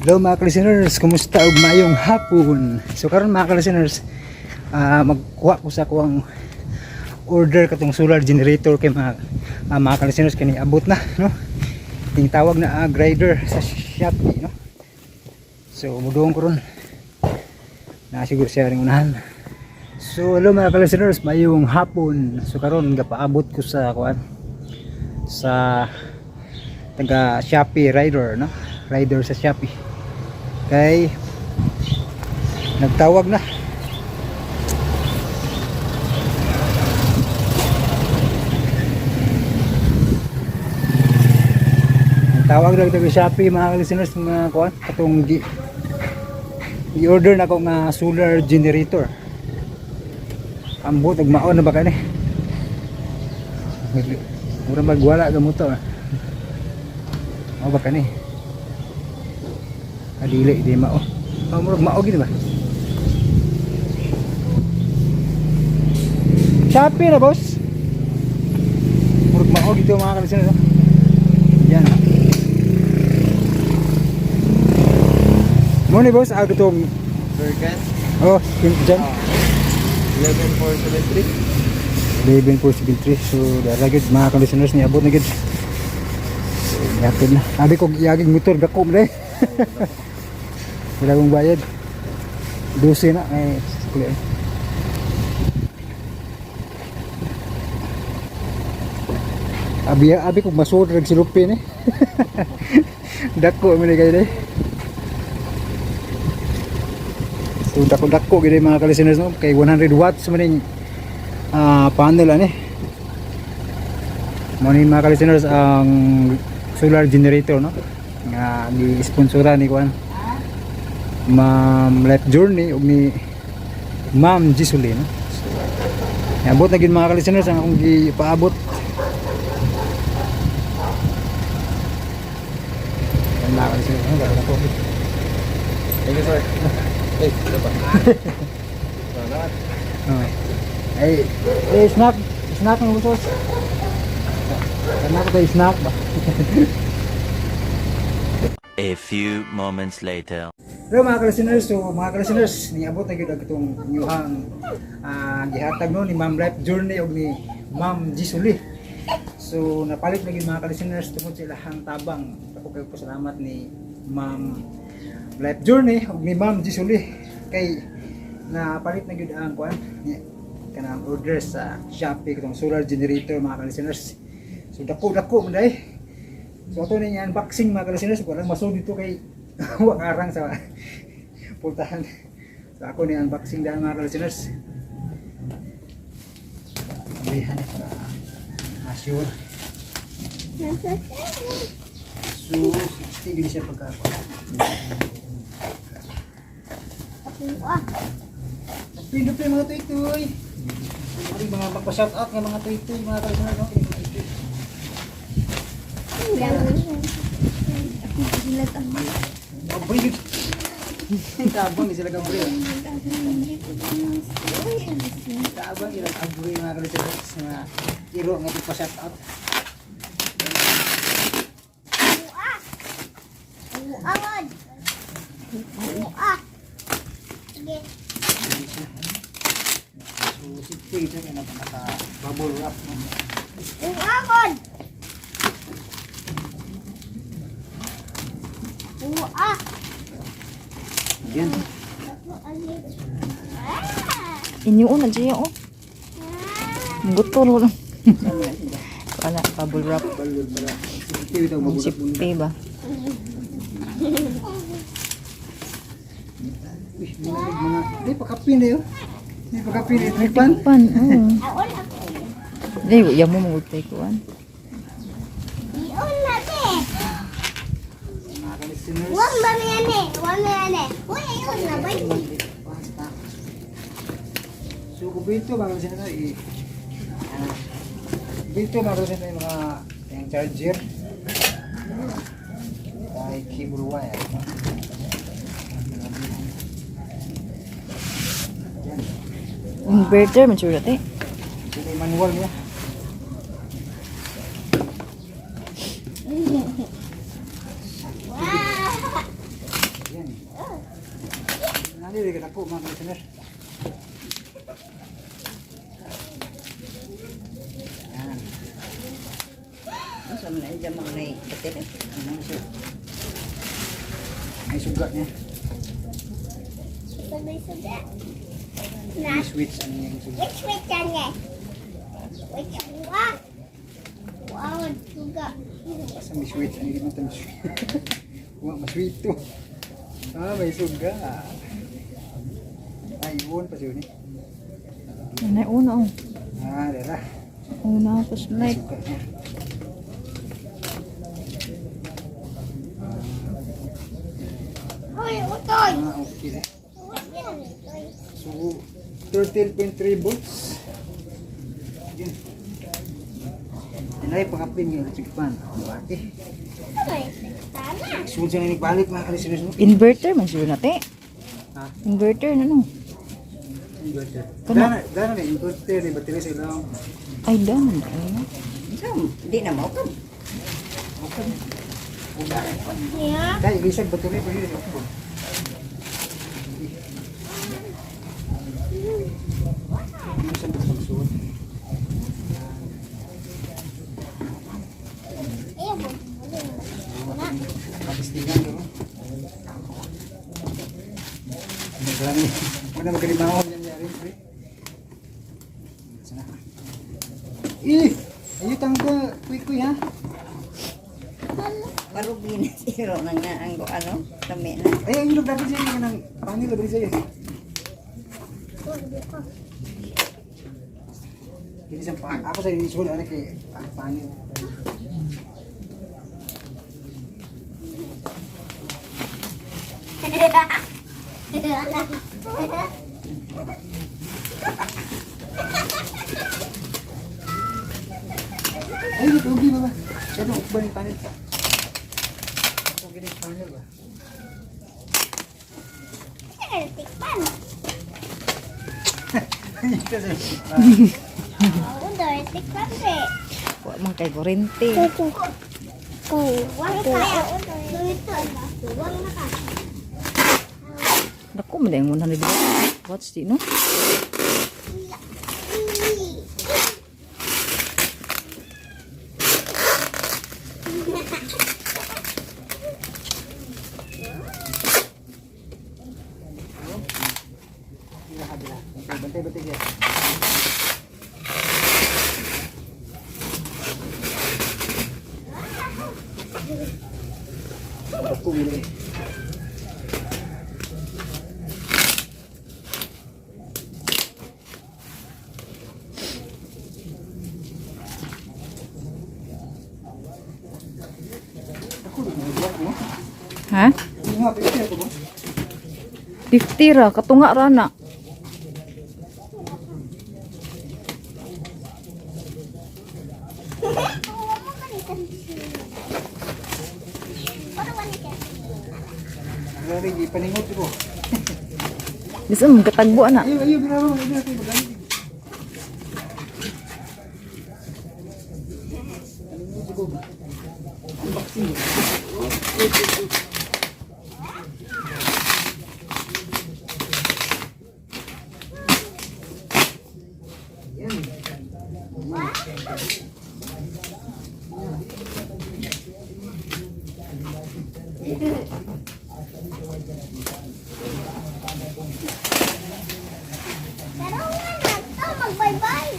Hello, mga listeners, kumusta ug maayong hapon. So karon, mga listeners, magkuha ko sa kuang order katong solar generator kay mga listeners, kani abot na, no. Ting tawag na grider sa Shopee, no. So muduong ko ron. Na siguro siya ring unahan. So hello, mga listeners, maayong hapon. So karon gapaabot ko sa kuan sa taga Shopee rider, no. Rider sa Shopee. Kay nagtawag na. Nagtawag na taga Shopee, mga listeners, mga kuan katong gi i-order na ko nga solar generator. Ambot ug mao na ba kani? Mura magwala ka mo to. Mao ba kani? Adili di mao. Oh, murag mao gid ba? Shopee na, boss. Murag mao gito, mga kalisan, no? Yan. Mo ni boss, itong Sir Ken? Oh, dyan. 11473. 11.473. So, dara gid, mga ka-listeners, niabot na gid. So, nihatod na. Abi ko iyaging motor dako man eh. Wala akong bayad. 12 na eh sukli. Abi abi ko masud rag silupin eh. Dako man kayo eh. So dako dako gid mga ka-listeners, no, kay 100 watts man ning panel ani. Mo ni, mga ka-listeners, ang solar generator, no, nga gi-sponsora ni kuan Ma'am Life Journey ug ni Ma'am Gisuli, no. So niabot na gid, mga ka-listeners, ang akong gipaabot. Yan, mga ka-listeners, no, gagawin ko. Thank you, sir. Hey, ito pa. Salamat. Oh. Ay, eh, snack, snack ng gusto. Kana ko tayo snack ba? A few moments later. Pero mga ka-listeners, so mga ka-listeners, niabot na gyud ang itong inyuhang gihatag, no, ni Ma'am Life Journey ug ni Ma'am Gisuli. So napalit na gyud, mga ka-listeners, tungod sa ilahang tabang. Ako kayo pasalamat ni Ma'am Life Journey ug ni Ma'am Gisuli kay napalit na gyud ang kuan ni kanang order sa Shopee katong solar generator, mga ka-listeners. So dako dako man day. So ato ni unboxing, mga ka-listeners, walang masud dito kay wa karang sa pultahan. So ako ni unboxing dahil, mga ka-listeners. Abrihan ni para ma-sure. So, tigil siya pagka. Pindot yung mga tuy-tuy. Ano mga magpa-shout out ng mga tuy-tuy, mga ka-listeners, no? Yung mga tuy-tuy. Abri. Tabang sila gabri. Tabang sila abri, mga ka-listeners, mga iro nga pa-shout out. Sige. So, safety siya kaya naka bubble wrap, no? Uakon. Ua. Yan. Inyo na siya oh. Butol lang. Wala, bubble wrap. Bubble wrap. Safety ito, bubble wrap. Safety ba? Uy, mga, di pakapin na yun. Di pakapin na ito. Pan. Pan, oh. Di, ya mo magutay kuan. Ion na te. Mga ka-listeners. Wag ba yan eh? Wag ba yan eh? Uy, ayun na ba? So, kung ito, mga ka-listeners, dito, mga ka-listeners, yung mga yung charger. Ay, cable wire, no? Yan. Inverter man siguro te. Ito yung manual niya. Dili ka po mga listener. Yan. Unsa man ang jamang na battery? Ano siya? May suga niya. Sabay-sabay. May switch ang iyang suga. Which way can you? Which one? Wow, suga. Basta may switch. Ano yung may switch? Wa, masweet to. Ah, may suga. Ay, iwan pa siya ni. Ano una oh. Ah, dara. Una ako sa May light. suga niya. Hoy, utoy. Ah, okay na. So, 13.3 volts. Yun. Yan ay, pangapin yung electric fan. Buhati. Tama. Sunod siya na nagbalik mga kalisunod mo. Inverter man siguro na te. Ha? Inverter na no. Inverter. Kana. Dana, dana na, inverter, yung battery sa ilang. Ay daman kayo. Di na mo ka. Okay. Yeah. Kaya, ilisag battery pa yun. Okay. Ano sa pagsuot? Eh, Patistingan doon. Marami. Wala magkalimaw yan yari, pre. Sana. Eh! Ayun tangga, kuy-kuy ha. Barugi na zero na nga ang ano, kami na. Ay, ayun lang dapat sa'yo ng panil labri sa'yo. Ini sa pa ako sa isuod ano kay panil. Ay, dito ugi ba ba? Siya dong ukban yung panil. Ugi yung panil ba? Tikpan. Ito sa Utoy, tikpan eh. Wa man kay kurente. Wang kaya utoy. Wang na ka. Dako man ang 100 watts di no. Bila kabila. Bantay bantay siya. Ako gini. Ako mo. Ha? Nga, pwede ako ba? 50 ra katunga ra na. Grabe, ipaningot ko. Bisan mo katagbo ana. Ayaw, ayaw, grabe, ayaw, ayaw, magaling. Paningot ko. Unboxing. Yan. Pero nga na to, mag-bye-bye.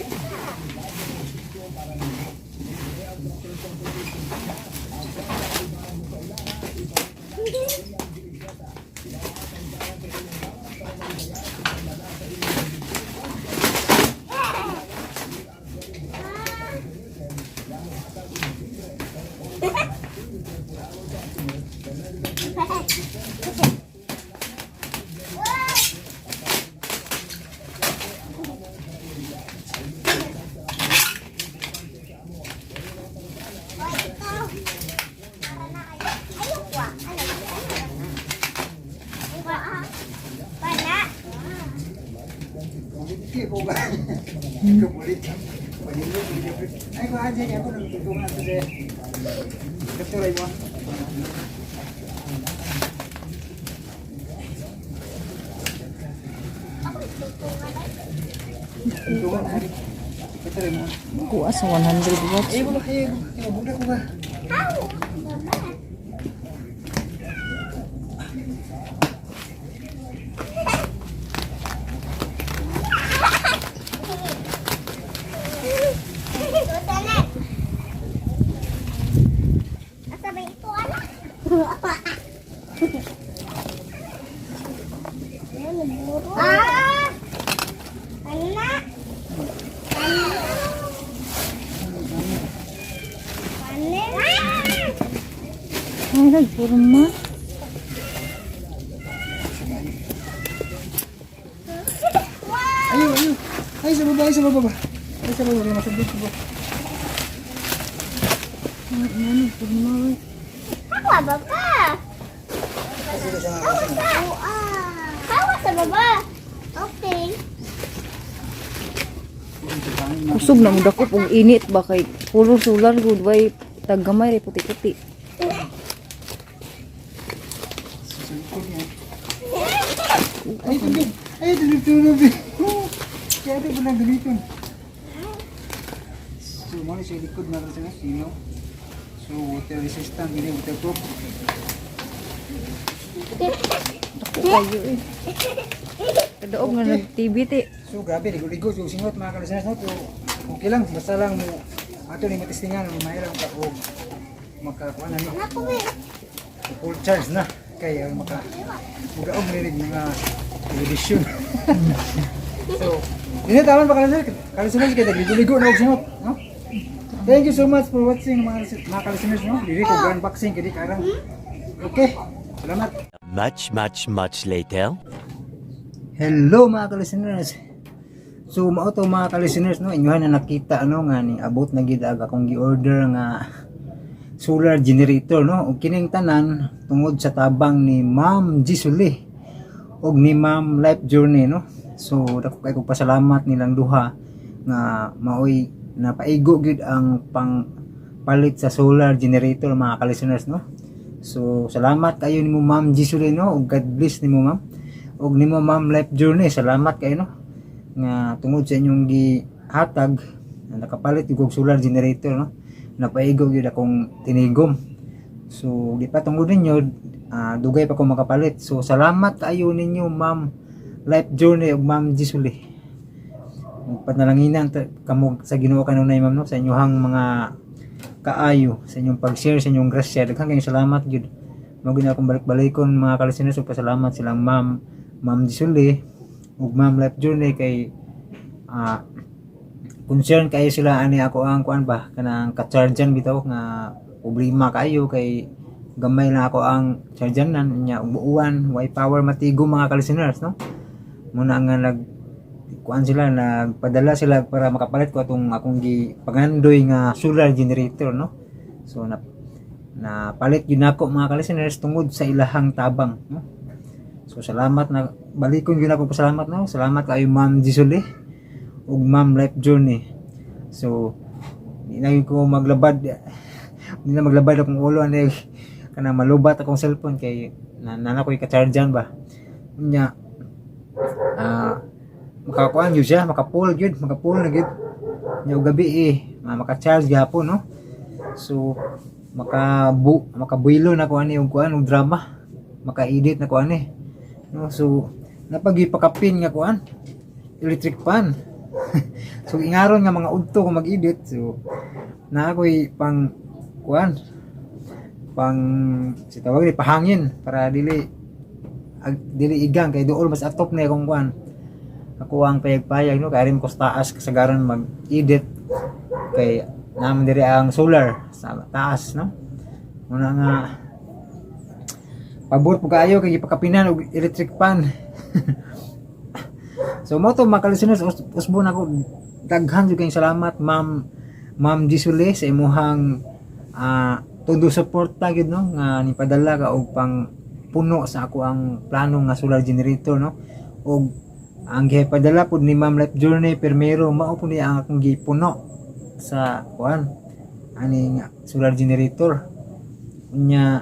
Hindi ko ba? Kumulit. Paningot. Ay, ko aja ako nagtutungan sa Doktor ay mo. Tunga. Ito rin mo. Kuha sa 100 watts. Ay, wala kayo. Mabuda ko ba? Baba. Asa ba ito, anak? Ah! Anak! Anak! Ay, nagpurma. Ayo, ayo. Ay, sa baba, ay, sa baba ba? Ay, sa baba, masabit ko ba? Ano, nagpurma. Hawa baba! Hawa sa! Hawa sa baba! Okay. Kusog na mo dakop og init ba kay puro solar gud way taggamay ray puti-puti. Susulikod niya. Ay, tubig. Ay, tubig, tubig. Kaya ito pa lang gamitin. So, muna sa likod na rin sila, sino? So, water resistant, hindi waterproof. Dako kayo eh. Kadaog nga nag TV ti. So, grabe, ligo-ligo. So, singot mga kalisanas, no? So, okay lang, basta lang mo, ato ni matistingan, mahirap ka o makakuha na ni. Ako eh. Full charge na. Kaya maka mugaong rinig mga television. So, yun na tama ba kalisanas? Kalisanas kaya ligo-ligo na og singot, no? Thank you so much for watching mga kalisanas, no? Dili ko unboxing kini karang. Okay. Salamat. Much, much, much later. Hello mga ka-listeners. So mao to mga ka-listeners, no, inyohan na nakita ano nga ni abot na gid ag akong gi-order nga solar generator, no. Ug kining tanan tungod sa tabang ni Ma'am Jisuli ug ni Ma'am Life Journey, no. So dako kay kog pasalamat nilang duha nga maoy napaigo gyud ang pang palit sa solar generator mga ka-listeners, no. So salamat kayo nimo Ma'am Jisuli, no, ug God bless nimo ma'am ug nimo Ma'am Life Journey, salamat kayo no nga tungod sa inyong gihatag na nakapalit yung og solar generator, no, napaigo gyud akong tinigom. So di pa tungod ninyo, dugay pa ko makapalit. So salamat kayo ninyo Ma'am Life Journey ug Ma'am Jisuli. Panalanginan kamo sa Ginoo kanunay ma'am no sa inyong mga kaayo, sa inyong pag-share, sa inyong grasya. Daghan kayong salamat gyud. Mao gyud na akong balik-balikon mga kalisteners ug pasalamat silang Ma'am Jisuli ug Ma'am Life Journey kay concern kayo sila ani ako ang kuan ba kanang ka-chargean bitaw nga problema kayo kay gamay na ako ang chargeanan nya buuan way power matigo mga kalisteners, no. Muna nga nag kuan sila, nagpadala sila para makapalit ko atong akong gipangandoy nga solar generator, no. So na napalit yun ako mga ka-listeners tungod sa ilahang tabang, no. So salamat na balikon yun ako pasalamat, no. Salamat kayo Ma'am Jisuli ug Ma'am Life Journey. So di na yun ko maglabad, di na maglabad akong ulo ani kanang malubat akong cellphone kay na nana ko'y ka-chargean ba nya. Makakuan yun siya, makapull yun, makapull na gyud nya og gabi eh, maka-charge gihapon, no. So makabuilo na ko ani og kuan og drama, maka-edit na ko ani, no. So napagipakapin nga kuan electric fan. So ingaron nga mga udto ko mag-edit, so na ako'y pang kuan pang si tawag ni pahangin para dili dili igang kay duol mas atop na akong kuan ako ang payag-payag, no, kay rin ko sa taas kasagaran mag-edit kay naman diri ang solar sa taas, no. Muna nga pabor po kaayo kay gipakapinan og electric fan. So mo to mga ka-listeners, usbon ako daghan jud kayong salamat Ma'am Ma'am Jisule sa imuhang todo suporta gyud, no, nga nipadala ka og pang puno sa ako ang plano nga solar generator, no. Og ang gipadala pud ni Ma'am Life Journey permero mao pud ni ang akong gipuno sa kuan aning solar generator. Unya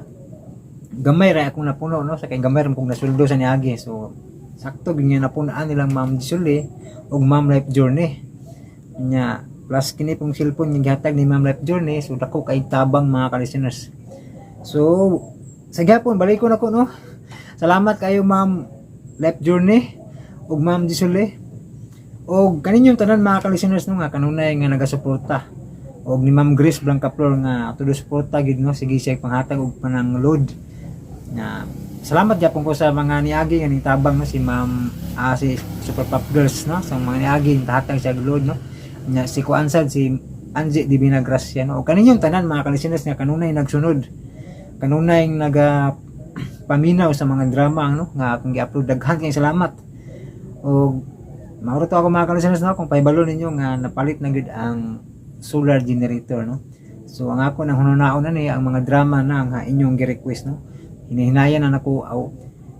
gamay ra akong napuno, no, sa kay gamay ra kong nasuldo sa niagi. So Sakto gyud nga napun-an nilang Ma'am Jisuli ug Ma'am Life Journey. Nya plus kini pong cellphone nga gihatag ni Ma'am Life Journey, so dako kay tabang, mga ka-listeners. So sa gyapon balik ko nako, no. Salamat kayo, Ma'am Life Journey ug Ma'am Jisuli og kaninyong tanan, mga ka-listeners, no, nga kanunay nga nagasuporta, og ni Ma'am Grace Blancaflor nga tudo suporta gid, no, sige siya panghatag og panang load. Nga salamat gyapon ko sa mga niagi nga ning tabang, no, si Ma'am si Super Pop Girls, no, sa mga niagi hatag siya og load, no. Nya si kuan sad, si Angie Divina Gracia, no, og kaninyong tanan, mga ka-listeners, nga kanunay nagsunod, kanunay naga paminaw sa mga drama, no, nga akong gi-upload. Daghan kayong salamat. Og mauro to ako, mga ka-listeners, no, kung pahibalo ninyo nga napalit na gyud ang solar generator, no. So ang ako nang hununaon na ni ang mga drama na nga inyong gi-request, no, hinihinayan na nako aw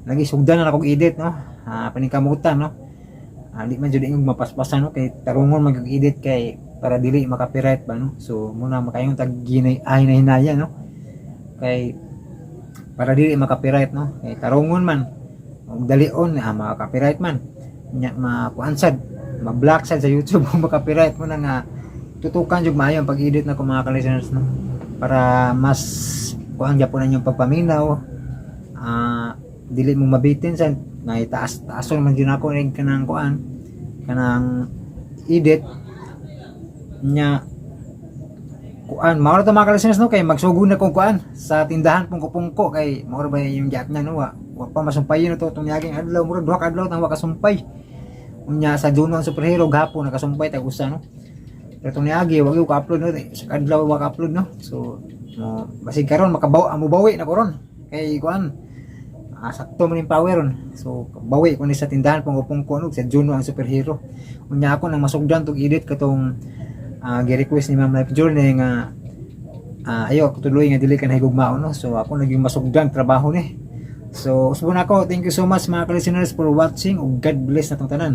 lagi sugdan na nako edit, no, paningkamutan, no. Di man jud ingog mapaspasan, no, kay tarungon mag edit kay para dili maka-copyright ba, no. So muna makayong tag ginay ay hinahinayan, no, kay para dili maka-copyright, no, kay tarungon man og dalion, maka-copyright man nya, makuan sad, ma-block sad sa YouTube kung maka-copyright mo na. Nga tutukan jud maayo ang pag-edit na ko, mga ka-listeners, no, para mas kuan gyapon ang inyong pagpaminaw, dili mo mabitin sa nga itaas taason man jud ako ning kanang kuan, kanang edit nya. Kuan, mao ra to, mga ka-listeners, no, kay magsugod na kong kuan sa tindahan pungko-pungko, kay mao ra ba yung giat niya, no. Wa pa masumpayin to tong niaging adlaw, murag 2 ka adlaw tang wa kasumpay. Unya sa Juno ang superhero gahapon nakasumpay tag usa, no, pero tong niagi wa gyud ka-upload, no, sa adlaw wa ka-upload, no. So mo basig karon makabaw mobawi na ko ron kay kuan, sakto man yung power ron. So bawi ko ni sa tindahan pungko-pungko, no, sa Juno ang superhero. Unya ako nang masugdan tog edit katong gi-request ni Ma'am Life Journey nga ayo tuloy nga dili ka nahigugmaon, no. So ako naging masugdan trabaho ni. So usbon ako. Thank you so much, mga ka-listeners, for watching ug God bless natong tanan.